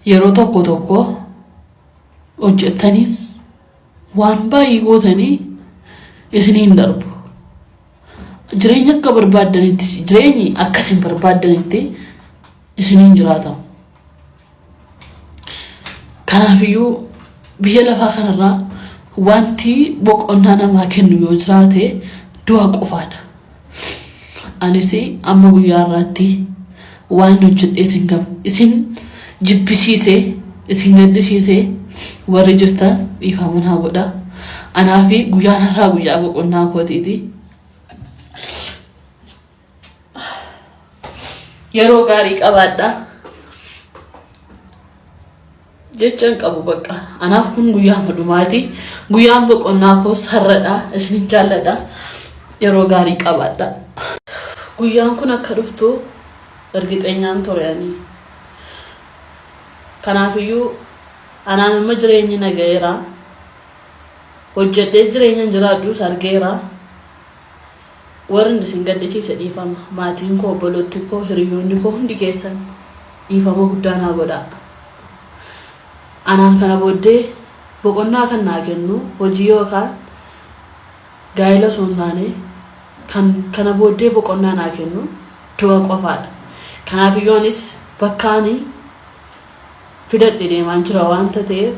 Yeroo tokko tokko hojjettanis waan baay'ee gootanii isiniin darbu. Jireenya akka barbaaddanitti jireenyi akka isin barbaaddanitti isiniin jiraatamu. Kanaafiyyuu biyya lafaa kanarraa wanti boqonnaa namaa kennu yoo jiraate du'a qofaadha. Anis amma guyyaa har'aatti waan hojjedhee isin gam isin jibbisiisee isin gaddisiisee warri jirtan dhiifama naa godha. Anaafi guyyaan har'aa guyyaa boqonnaa kootiiti. Yeroo gaarii qabaadha. Jecha hin qabu bakka. Anaaf kun guyyaa dhumaati. Guyyaan boqonnaa koos har'adha. Isinin jaalladha. Yeroo gaarii qabaadha. Guyyaan kun akka dhuftu ergixeenyaan ture ani. Kanaafiyyuu anaan amma jireenyi na ga'eera. Hojjedhee jireenya jiraadhus argeera. Warri isin gaddisiise dhiifama. Maatiin koo, obbolotti koo, hiriyoonni koo hundi keessan dhiifama guddaa naa godhaa. Anaan kana booddee boqonnaa kan naa kennu hojii yookaan gaa'ela osoo hin taane kan kana booddee boqonnaa naa kennu du'a qofaadha. Kanaaf iyyuu anis bakka ani fidadhe deemaan jira waanta ta'eef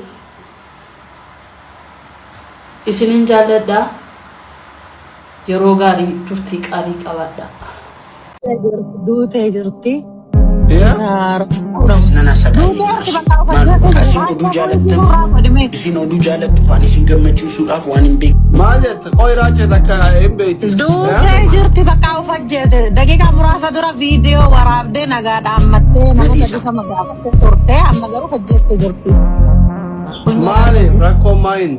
isinin jaalladha. Yeroo gaarii turtii qaalii qabaadha. Duutee jirti. Nana Duutee jirti bakka Maal uffattee bakka isin oduu jaalattan isin oduu jaalattuuf ani isin gammachiisuudhaaf waan hin beekne. Maal jette? Qoy raachee takka hin beekti. Duutee jirti bakka uffajjeete. Daqiiqaa muraasa dura viidiyoo waraabdee nagaa dhaammattee namoota Nadiisa. bifa magaafattee turte amma garuu fajjeeste jirti. Maali rakkoon maayin?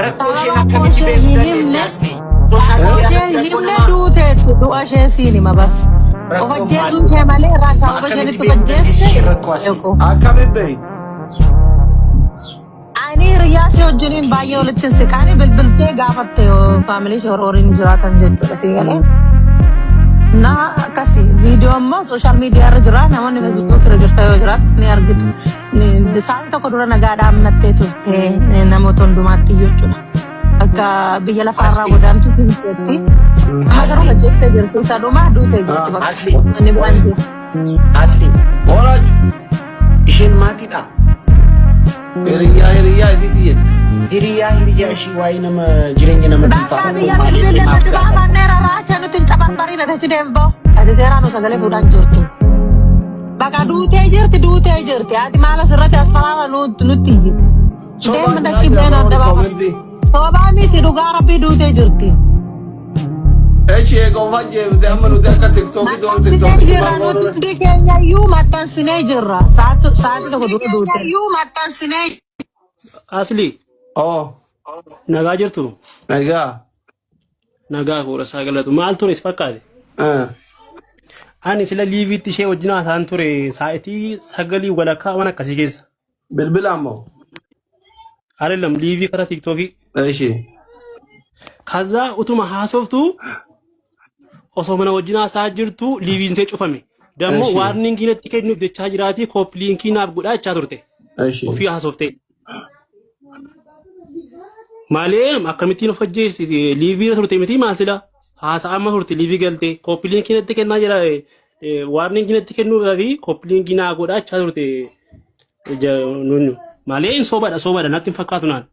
Rakkoo isheen Sababa akkamitti ishee beekuu hin dandeesse himne asli? Sooshaal rakkoo miidiyaa ishee irratti hin rakkoo himne namaa duuteetti du'a ishee siin hima bas. Of rakkoon ajjeesuu maali? ishee malee irraa Ma sababa isheen akkamitti itti of beekuu dandeesse ajjeeste isheen rakkoo asli? beeku. Akkamitti beekti? Ani hiriyaa ishee wajjiniin baay'ee walitti hin siqaani bilbiltee gaafatte faamilii ishee warra waliin jiraatan jechuudha sii galee. Na akkasi viidiyoo immoo sooshaal miidiyaa irra jira namoonni feesbuuk irra jirta yoo jiraatu ni argitu. Sa'aatii tokko dura nagaa dhaammattee turte namoota hundumaatti jechuudha. Akka biyya lafaarraa Asli. godaantu himteetti. Amma garuu Asli. ajjeestee jirti isa dhumaa duutee jirti bakka. Asli. Inni biraan jiru. Asli. Horaach Isheen maatiidha. hiriyyaa hiriyyaa isiiti jette. Hiriyaa hiriyaa ishii waa'ee nama jireenya nama dhuunfaa Bakka rakkoo biyya maaliif bilbilli maaf nuti gaafata? baafanneera raacha nuti hin cababbariin ati deemboo. Ati seeraan nu sagalee fuudhaan jirtu. Bakka duutee jirti duutee jirti. Ati maal asirratti as faraara nutti iyyite. Sobaan Deemma jiraa dakkii jira been warri adda baafa. koomentii. Sobaa miti dhugaa rabbii duutee jirti. Echi eega of ajjeefte amma nuti akka tiktookitti warri Maxxansinee tiktookitti jirra maal nuti goonure? hundi keenya iyyuu maxxansinee jirra. Sa'aatii tokko dura duute. Asli Oo nagaa jirtu nagaa. nagaa koodha isaa galatu maal ture si fakkaate Eh. ani sila liiviitti ishee wajjin haasa'an ture sa'aatii sagalii walakkaa waan akkasii keessa Bilbila ammoo. አይደለም liivii karaa tiiktookii Eshi. ከዛ utuma haasoftu osoo mana wajjin haasa'aa jirtu liiviin see cufame dammoo Eshi. waarningii natti kennuuf jechaa jiraatii kooppiliinkii naaf godhaa jechaa turte Eshi. ofii haasoftee Malee akkamittiin of ajjeesiti liivii irra turte miti maal sila haasa'aa amma turte liivii galte kooppiliinkii natti kennaa jira waarniingii natti kennuudhaa fi kooppiliinkii naa godhaa jechaa turte nunyu malee hin soobadha soobadha natti hin fakkaatu naan.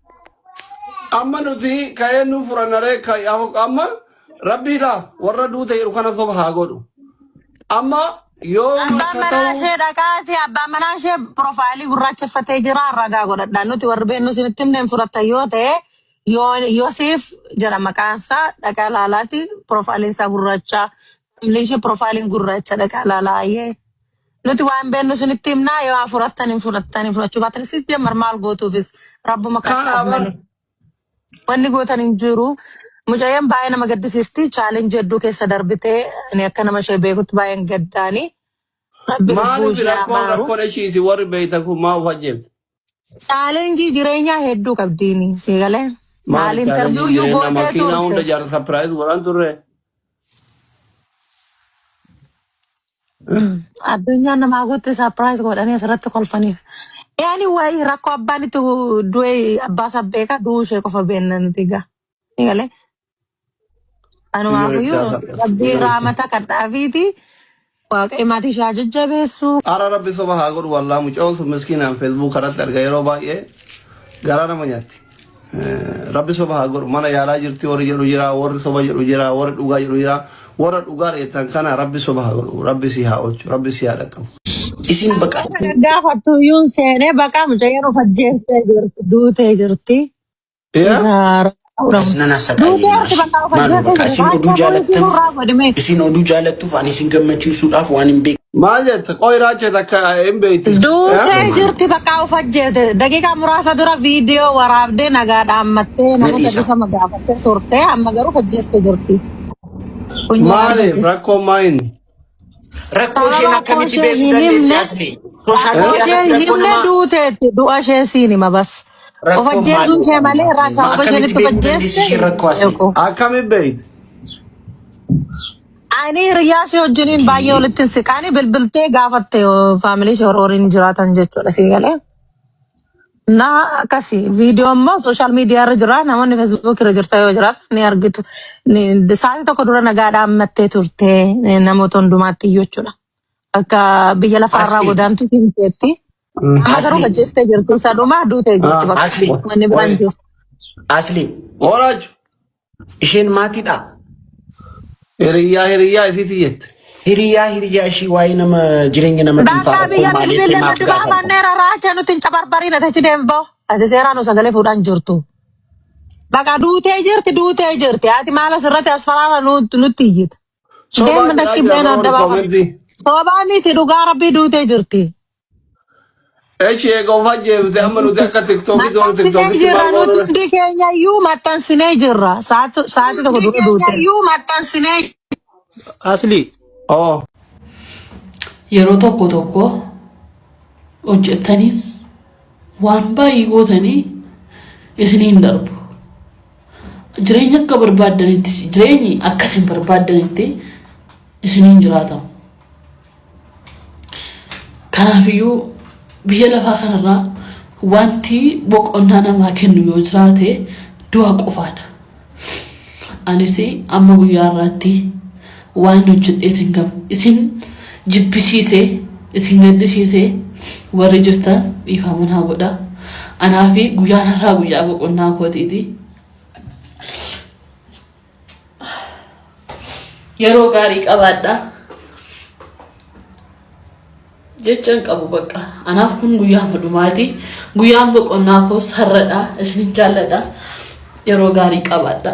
Amma nuti ka'ee nu furannaree amma rabbiidha warra duute jedhu kana soba haa godhu. Amma yoo Abbaan akka manaa ta'u ishee dhaqaati abbaan manaa ishee piroofaayilii gurraacha uffatee jira ragaa godhadha. Nuti warri beeknu isinitti himne hin fudhattan yoo ta'e Yoosiif jedha maqaan isaa dhaqaa laalaati piroofaayiliin isaa gurraacha. Familiin ishee piroofaayiliin gurraacha dhaqaa laalaa. Nuti waan beeknu isinitti himnaa yoo fudhattan hin fudhattan hin fudhachuu baatanis jammar maal gootuufis rabbuma kana kadhaaf bar malee. Wanni gootan hin jiru. Mucayyaan baay'ee nama gaddisiisti. Chaalenjii hedduu keessa darbitee ani akka nama ishee beekutti baay'een gaddaani. Rabbi lubbuu maaliif ishee haa rakkoon maaru. rakkoon ishii isin warri beektan kun maa of ajjeefte? Chaalenjii jireenyaa hedduu qabdiini. Si galee? Maali Maal interview chaalenjiin iyyuu jireenyaa gootee makiinaa hunda turte. jaarsa sapiraayiz godhan turre. Addunyaan namaa guutte surprise godhanii asirratti kolfaniif. Anyway, rakkoo abbaan itti du'e abbaa isaa beeka, du'uu ishee qofa beekna nuti egaa. Ni galee. Kanumaafiyyuu rabbii raamata kadhaafiiti. Waaqayyo maatii ishee haa jajjabeessu. Ara rabbi soba haa godhu wallaa mucoon sun miskiinaan Facebook irratti arga yeroo baay'ee garaa nama nyaatti. Rabbi soba haa godhu mana yaalaa jirti warri jedhu jira warri soba jedhu jira warri dhugaa jedhu jira warra dhugaa jettan kana rabbi soba haa godhu rabbi si haa oolchu rabbi si haa dhaqqabu. Isin baqa Kana gaafattu iyyuu hin seenee baqa mucayyeen of ajjeeftee jirti duutee jirti. Yaa? Isa rakkoo Nan duutee jirti asaqaayyee bakka of maaloo ajjeeftee bakka jirti. isin oduu Raachaa poolisii jaalattan nurraa godhime. isin oduu jaalattuuf ani isin gammachiisuudhaaf waan hin Maal jette qoy raachee takka hin beekti. Yaa? Duutee beekne jirti bakka of ajjeefte. Daqiiqaa muraasa dura viidiyoo waraabdee nagaa dhaammattee na namoota dhiisa. bifa gaafattee turte amma garuu of ajjeeste jirti. Funyaan Maaliif ajjeeste. rakkoon maayin? Rakkoo isheen Sababa rakkoo akkamitti ishee beekuu hin dandeessi himne asli? Sooshaal rakkoo miidiyaa ishee irratti hin rakkoo himne namaa duuteetti du'a ishee siin hima bas. Of rakkoon ajjeesuun maali? kee malee Ma sababa isheen akkamitti itti of beekuu dandeessi ajjeeste isheen rakkoo asli? beeku. Akkamitti beekti? Ani hiriyaa ishee wajjiniin baay'ee walitti hin siqaani bilbiltee gaafatte faamilii ishee warra waliin jiraatan jechuudha sii galee. Na akkasi viidiyoo immoo sooshaal miidiyaa irra jira namoonni feesbuuk irra jirta yoo jiraatan ni argitu. Sa'aatii tokko dura nagaa dhaammattee turte namoota hundumaatti iyyuu jechuudha. Akka biyya lafaarraa Asli godaantu himteetti. Amma garuu asli ajjeestee jirti. Isa dhumaa duutee jirti bakka. asli Wanni biraan Wayi. jiru. asli Waraaju. isheen maatiidha. Hiriyyaa hiriyyaa isiiti jette. Hiriyaa hiriyaa ishii waa'ee nama jireenya nama dhuunfaa Daangaa rakkoo biyya maaliif bilbillee maaf maddu gaafata? baafanneera raacha nuti hin cabarbariin ati achi deemboo. Ati seeraan nu sagalee fuudhaan jirtu. Baqa duutee jirti duutee jirti. Ati maal asirratti as faraara nutti iyyita. Sobaa Deemma jedhaa dhaqii jira been bara adda warri baafadhu. koomentii. Sobaa miti dhugaa rabbii duutee jirti. Echi eega of ajjeefte amma nuti akka tiktookitti warri Maxxansinee tiktookitti jirra maal nuti goonu hundi keenya iyyuu maxxansinee jirra. Sa'aatii tokko dura duute. Asli Oh. Yeroo tokko tokko hojjettanis waan baay'ee gootanii isiniin darbu. Jireenya akka barbaaddanitti jireenyi akka isin barbaaddanitti isiniin jiraatamu. Kanaafiyyuu biyya lafaa kanarraa wanti boqonnaa namaa kennu yoo jiraate du'a qofaadha. Anis amma guyyaa har'aatti waan hin hojjedhee isin gam isin jibbisiisee isin gaddisiisee warri jirtan dhiifama naa godha. Anaafi guyyaan har'aa guyyaa boqonnaa kootiiti. Yeroo gaarii qabaadha. Jecha hin qabu bakka. Anaaf kun guyyaa dhumaati. Guyyaan boqonnaa koos har'adha. Isinin jaalladha. Yeroo gaarii qabaadha.